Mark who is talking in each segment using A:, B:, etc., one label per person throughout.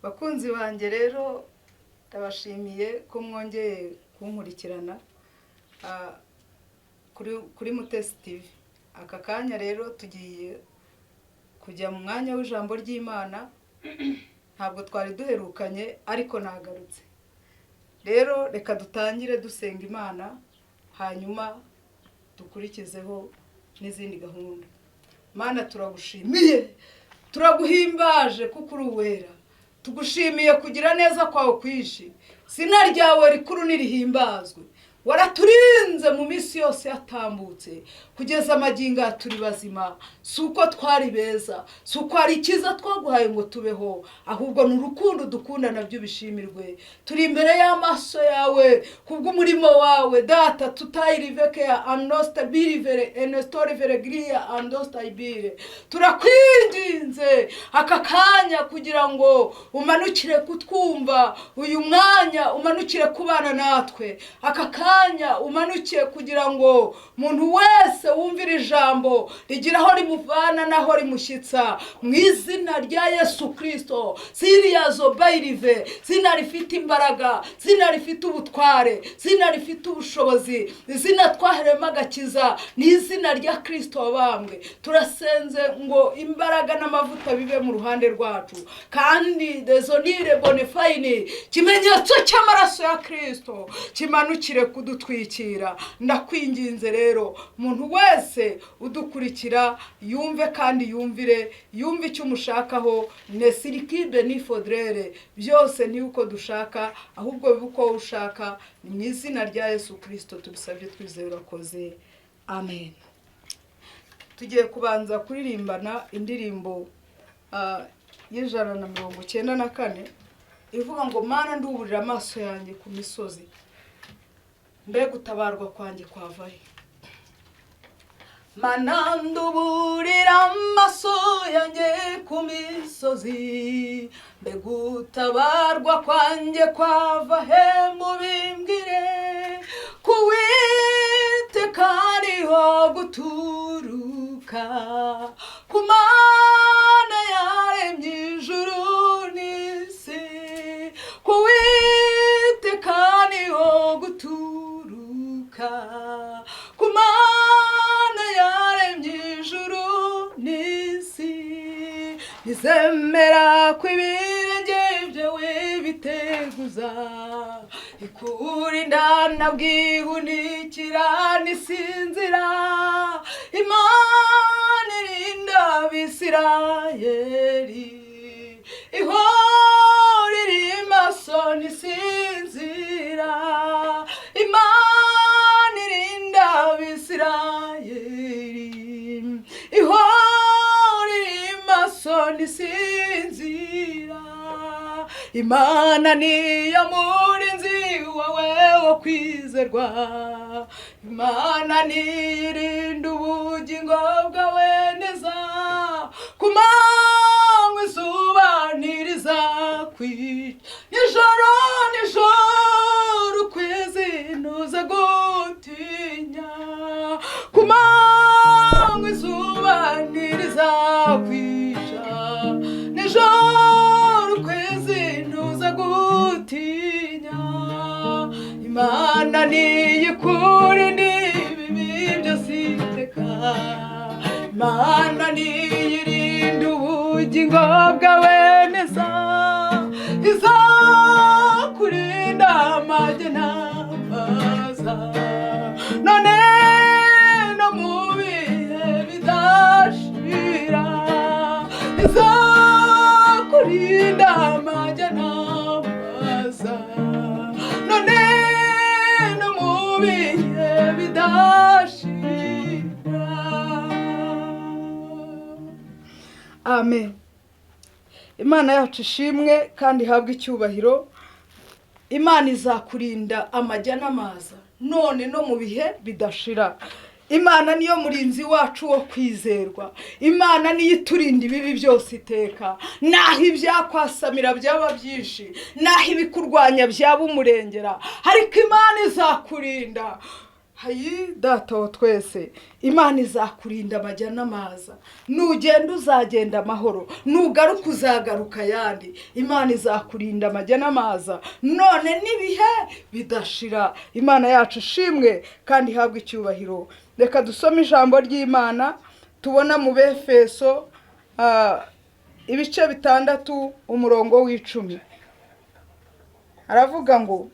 A: Bakunzi banjye rero, ndabashimiye ko mwongeye kunkurikirana kuri Mutesi TV. Aka kanya rero tugiye kujya mu mwanya w'ijambo ry'Imana. Ntabwo twari duherukanye, ariko nagarutse. Rero reka dutangire dusenga Imana, hanyuma dukurikizeho n'izindi gahunda. Mana, turagushimiye, turaguhimbaje kuko uri uwera. Tugushimiye kugira neza kwawe kwinshi. Izina ryawe rikuru nirihimbazwe. Waraturinze mu minsi yose yatambutse kugeza amagingo aya, turi bazima. Si uko twari beza, si uko hari icyiza twaguhaye ngo tubeho, ahubwo ni urukundo dukunda, nabyo bishimirwe. Turi imbere y'amaso yawe kubw'umurimo wawe, Data. Tutayiriveke anosita birivere enestorivere giriya andosita ibire. Turakwinginze aka kanya kugira ngo umanukire kutwumva uyu mwanya, umanukire kubana natwe aka kanya, umanukiye kugira ngo umuntu wese wumvira ijambo rigira aho rimuvana n'aho rimushyitsa, mu izina rya Yesu Kirisito. Siriyazo bayirive, zina rifite imbaraga, zina rifite ubutware, zina rifite ubushobozi, izina twaheremo agakiza, ni izina rya Kirisito wabambwe. Turasenze ngo imbaraga n'amavuta bibe mu ruhande rwacu, kandi dezonire bonefayini, ikimenyetso cy'amaraso ya Kirisito kimanukire kudutwikira. Ndakwinginze rero, umuntu wese udukurikira yumve kandi yumvire, yumve icyo umushakaho. Nesirikibe nifodrere, byose ni uko dushaka, ahubwo bibe uko ushaka. Ni mu izina rya Yesu Kirisito tubisabye twizeye, urakoze, amen. Tugiye kubanza kuririmbana indirimbo y'194 ivuga ngo: "Mana, nduburira amaso yanjye ku misozi, mbega utabarwa kwanjye kwavahe?" Mana, nduburira amaso yanjye ku misozi, mbega utabarwa kwanjye kwava he? Mubimbwire. Ku Uwiteka ariho guturuka, ku Mana yaremye ijuru n'isi. Ku Uwiteka niho guturuka, ku Mana yaremye ijuru n'isi. Ntizemera ko ibirenge byawe biteguza, ikurinda bwihunikira n'isinzira. Imana irinda Abisirayeli, ihora iri maso ntisinzira. Imana irinda Abisirayeli, ihora iri maso ntisinzira. Imana niyo murinzi wawe wo kwizerwa. Imana niyirinda ubugingo bwawe neza. Ku manywa izuba ntirizakwica, nijoro, nijoro ukwezi ntuze gutinya. Ku manywa izuba ntirizakwica, nijoro ukwezi ntuze gutinya. Imana niyikurinda ibibi byose iteka. Imana niyirinda ubugingo bwawe neza. Izakurinda amajye n'amaza, none no mu bihe bidashira. Izakurinda amajye n'amaza, none no mu bihe bidashira. Amen. Imana yacu ishimwe kandi ihabwe icyubahiro. Imana izakurinda amajya n'amaza, none no mu bihe bidashira. Imana niyo murinzi wacu wo kwizerwa. Imana niyo iturinda ibibi byose iteka. Naho ibyakwasamira byaba byinshi, naho ibikurwanya byaba umurengera, ariko Imana izakurinda. Hayi, Data wa twese, Imana izakurinda amajya n'amaza. Nugenda uzagenda amahoro, nugaruka uzagaruka ayandi. Imana izakurinda amajya n'amaza none n'ibihe bidashira. Imana yacu ishimwe kandi ihabwe icyubahiro. Reka dusome ijambo ry'Imana tubona mu Befeso, ibice 6, umurongo wa 10. Aravuga ngo: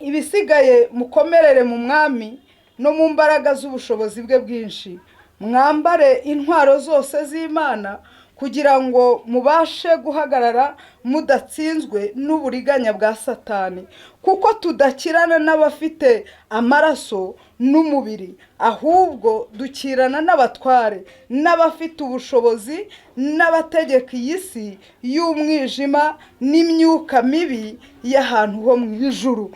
A: "Ibisigaye mukomerere mu Mwami no mu mbaraga z'ubushobozi bwe bwinshi. Mwambare intwaro zose z'Imana kugira ngo mubashe guhagarara mudatsinzwe n'uburiganya bwa Satani, kuko tudakirana n'abafite amaraso n'umubiri, ahubwo dukirana n'abatware n'abafite ubushobozi n'abategeka iyi si y'umwijima n'imyuka mibi y'ahantu ho mu ijuru."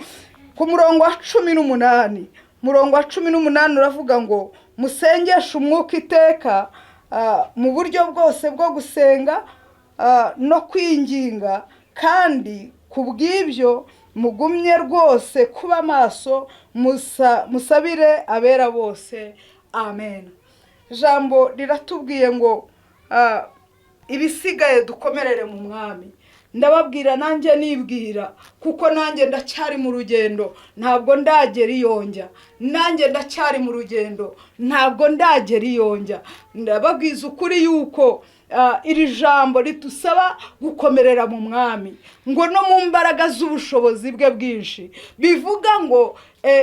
A: Ku murongo wa 18, umurongo wa 18 uravuga ngo: "Musengeshe umwuka iteka, mu buryo bwose bwo gusenga no kwinginga, kandi ku bw'ibyo mugumye rwose kuba maso, musabire abera bose." Amen. Ijambo riratubwiye ngo ibisigaye dukomerere mu Mwami. Ndababwira nanjye nibwira, kuko nanjye ndacyari mu rugendo, ntabwo ndagera iyo njya. Nanjye ndacyari mu rugendo, ntabwo ndagera iyo njya. Ndababwiza ukuri yuko iri jambo ridusaba gukomerera mu Mwami ngo no mu mbaraga z'ubushobozi bwe bwinshi. Bivuga ngo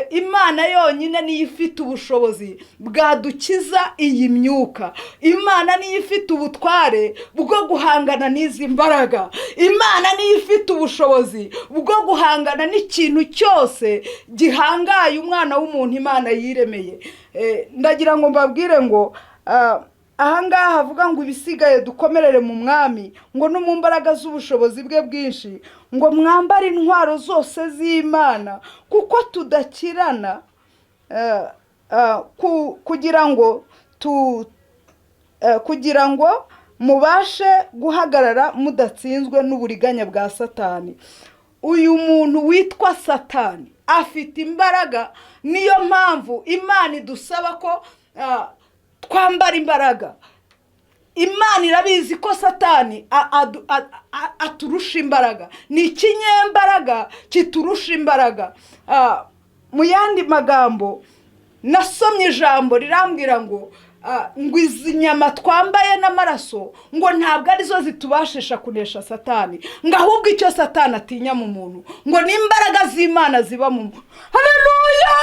A: Imana yonyine niyo ifite ubushobozi bwadukiza iyi myuka. Imana niyo ifite ubutware bwo guhangana n'izi mbaraga. Imana niyo ifite ubushobozi bwo guhangana n'ikintu cyose gihangaye umwana w'umuntu Imana yiremeye. Ndagira ngo mbabwire ngo ahangaha havuga ngo ibisigaye dukomerere mu Mwami ngo no mu mbaraga z'ubushobozi bwe bwinshi, ngo mwambare intwaro zose z'Imana, kuko tudakirana kugira ngo mubashe guhagarara mudatsinzwe n'uburiganya bwa Satani. Uyu muntu witwa Satani afite imbaraga. Niyo mpamvu Imana idusaba ko twambara imbaraga. Imana irabizi ko Satani aturusha imbaraga. Ni ikinyembaraga kiturusha imbaraga. Mu yandi magambo, nasomye ijambo rirambwira ngo izi nyama twambaye n'amaraso ngo ntabwo arizo zitubashisha kunesha Satani, ngo ahubwo icyo Satani atinya mu muntu ngo ni imbaraga z'Imana ziba mu muntu. Haleluya!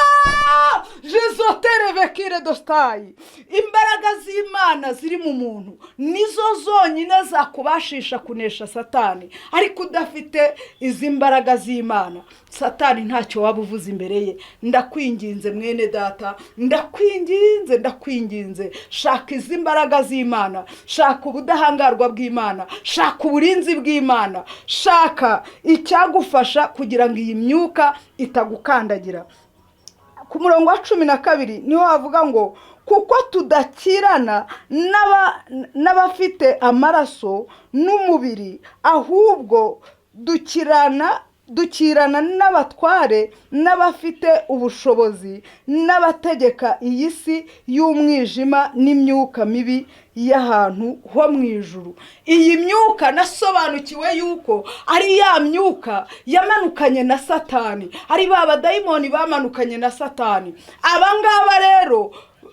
A: Jizotere vekire dositayi. Imbaraga z'Imana ziri mu muntu nizo zonyine zakubashisha kunesha Satani. Ariko udafite izi mbaraga z'Imana, Satani ntacyo waba uvuze imbere ye. Ndakwinginze mwene data, ndakwinginze, ndakwinginze, shaka izi mbaraga z'Imana, shaka ubudahangarwa bw'Imana, shaka uburinzi bw'Imana, shaka icyagufasha kugira ngo iyi myuka itagukandagira. Ku murongo wa 12 niho havuga ngo: "Kuko tudakirana n'abafite amaraso n'umubiri, ahubwo dukirana n'abatware n'abafite ubushobozi n'abategeka iyi si y'umwijima n'imyuka mibi y'ahantu ho mu ijuru." Iyi myuka nasobanukiwe yuko ari ya myuka yamanukanye na Satani, ari ba badayimoni bamanukanye na Satani. Aba ngaba rero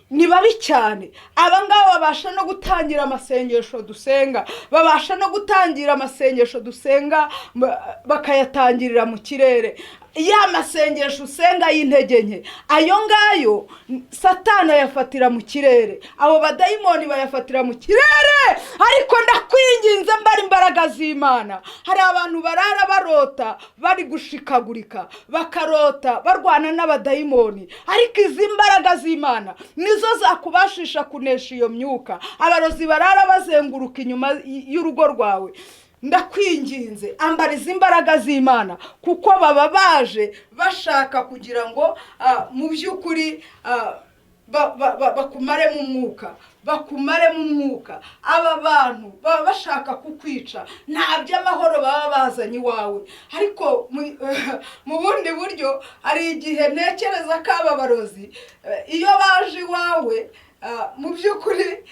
A: ni babi cyane. Aba ngaba babasha no gutangira amasengesho dusenga, babasha no gutangira amasengesho dusenga bakayatangirira mu kirere. Ya masengesho usenga y'intege nke, ayo ngayo Satani ayafatira mu kirere, abo badayimoni bayafatira mu kirere. Ariko ndakwinginze, mbara imbaraga z'Imana. Hari abantu barara barota bari gushikagurika, bakarota barwana n'abadayimoni, ariko izi mbaraga z'Imana nizo zakubashisha kunesha iyo myuka. Abarozi barara bazenguruka inyuma y'urugo rwawe, ndakwinginze, ambara izi mbaraga z'Imana, kuko baba baje bashaka kugira ngo mu by'ukuri Bakumaremo umwuka, bakumaremo umwuka. Aba bantu baba bashaka kukwica, nta by'amahoro baba bazanye iwawe. Ariko mu bundi buryo, hari igihe ntekereza ko aba barozi, iyo baje iwawe, mu by'ukuri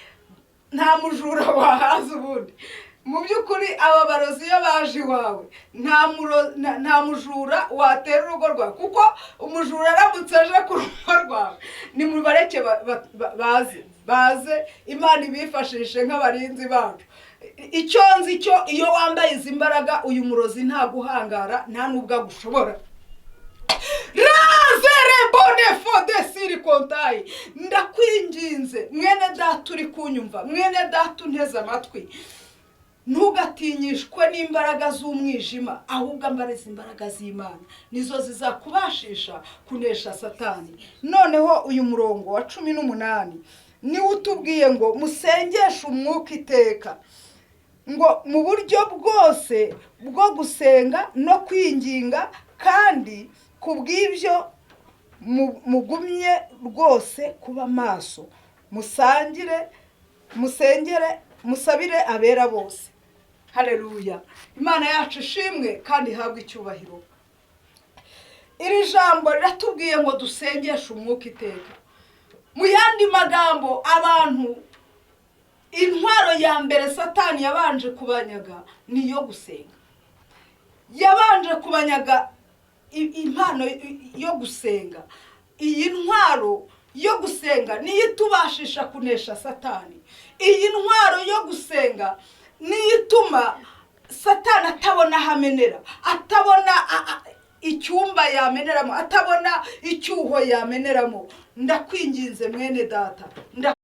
A: nta mujura wahaza. Ubundi mu by'ukuri aba barozi iyo baje iwawe, nta mujura watera urugo rwawe, kuko umujura aramutse aje ku rugo rwawe, nimubareke baze, baze, Imana ibifashishe nk'abarinzi bacu. Icyo nzi cyo, iyo wambaye izi mbaraga, uyu murozi ntaguhangara, nta n'ubwo agushobora. Razere bone fode siri kontayi. Ndakwinginze, mwene Data uri kunyumva, mwene Data unteze amatwi, ntugatinyishwe n'imbaraga z'umwijima, ahubwo ambara izi imbaraga z'Imana, nizo zizakubashisha kunesha Satani. Noneho uyu murongo wa 18 niwo utubwiye ngo musengeshe umwuka iteka, ngo mu buryo bwose bwo gusenga no kwinginga, kandi ku bw'ibyo mugumye rwose kuba maso, musangire, musengere, musabire abera bose. Hareruya! Imana yacu ishimwe kandi ihabwe icyubahiro. Iri jambo riratubwiye ngo dusengeshe umwuka iteka. Mu yandi magambo, abantu, intwaro ya mbere Satani yabanje kubanyaga ni iyo gusenga. Yabanje kubanyaga impano yo gusenga. Iyi ntwaro yo gusenga niyo itubashisha kunesha Satani. Iyi ntwaro yo gusenga niyo ituma Satani atabona aho amenera, atabona icyumba yameneramo, atabona icyuho yameneramo. Ndakwinginze, mwene Data, ndakwinginze.